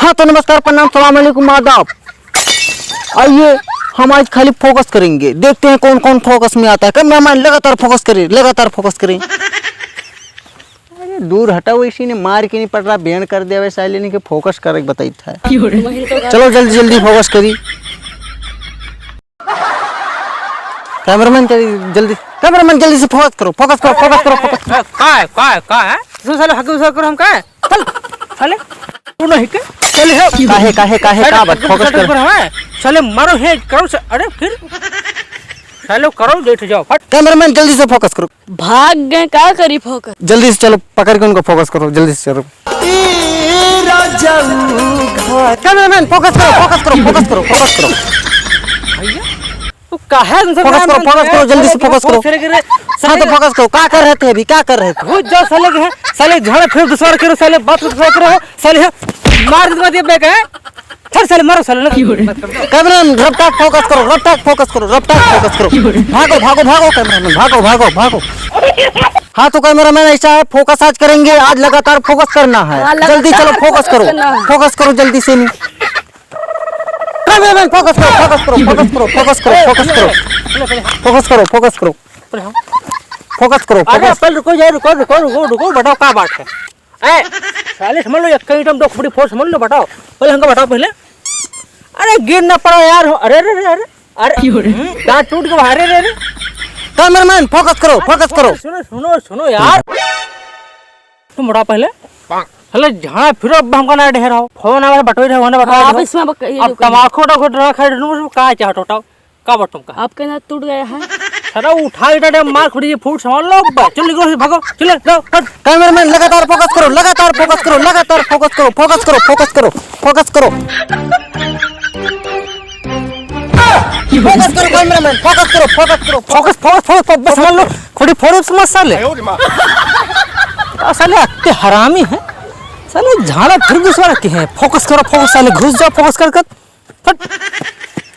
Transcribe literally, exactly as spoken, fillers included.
हाँ तो नमस्कार, प्रणाम, सलाम अलैकुम, आदाब। आइए, हम आज खाली focus करेंगे, देखते हैं कौन कौन focus में आता है। Cameraman लगातार focus करें, लगातार focus करें। अरे दूर हटाओ, इसी ने मार के नहीं पड़ रहा, बैंड कर दिया वैसा, लेने के focus कर बताई था। चलो जल्दी जल्दी focus करी। Cameraman जल्दी, जल्दी, cameraman जल्दी से focus करो, focus करो, focus करो, focus करो। का है, का है, का है? तू साले हक उसा करो हम का है? चल, साले, तू नहीं के? चल हे। काहे, काहे, काहे, साले का बात? हक उसा focus करो। करो हम, साले मारो हे, करो से, अरे फिर? साले करो, बैठ जाओ, फट। Cameraman जल्दी से focus करो। भाग गए, का करी focus? जल्दी से चलो, पकड़ के उनको focus करो, जल्दी से चलो। Cameraman focus करो, focus करो, focus करो, focus करो। भैया, तू काहे हमसे focus करो, focus करो, जल्दी से focus करो। हाँ, तो focus करो, का कर रहे थे अभी, का कर रहे थे? घुस जाओ साले के, साले झाड़ा फिर दूसरा करो, साले बात दूसरा करो, साले मार दे, मार दे, बे, का है? छोड़ साले, मारो साले, ना। Cameraman, रफ्तार focus करो, रफ्तार focus करो, रफ्तार focus करो। भागो, भागो, भागो, cameraman, भागो, भागो, भागो। हाँ, तो cameraman ऐसा है, focus आज करेंगे, आज लगातार focus करना है। हाँ, जल्दी लगातार चलो, focus focus करो, करना है। Focus करो जल्दी से नहीं। Cameraman, focus करो, focus करो, focus करो, focus करो, focus करो। Focus करो, focus करो। Focus करो, अरे, focus। पहले रुको यार, रुको, रुको, रुको, रुको, बताओ, का बात है? ए, साले समझ लो, एक item दो खोपड़ी फोड़ समझ लो, बताओ। पहले हमको बताओ पहले। अरे, गिर ना पड़ा यार, अरे, अरे, अरे, अरे, अरे, क्यों रे? हम्म, दांत टूट गया, अरे, अरे, अरे। Cameraman, focus करो, अरे, focus करो। सुनो, सुनो, सुनो यार। तुम बताओ पहले। साले झाड़ा फिरो, अब हमका ना ढेर हो। फोन आवे, बटोई रहे, होने बटोई हाँ, रहे। अब इसमें अब ये अब जो तमाकू उठाओ, खा रहे हो, का चाहत हो, बताओ। का बात तुमका? आपका दांत टूट गया है। साला उठा इटा दे, मार खुड़ी फूट समझ लो। बा, चल निकलो, भागो, चल, जाओ, हट। Cameraman लगातार focus करो, लगातार focus करो, लगातार focus करो, focus करो, focus करो, focus करो। Focus करो cameraman, focus करो, focus करो, focus, focus, focus, बस समझ लो, खुड़ी फोड़ समझ साले। का साले अत्ते हरामी है, साले झाड़ा फिर घुसवा रखे हैं। Focus करो, focus साले, घुस जाओ, focus कर कर। फट।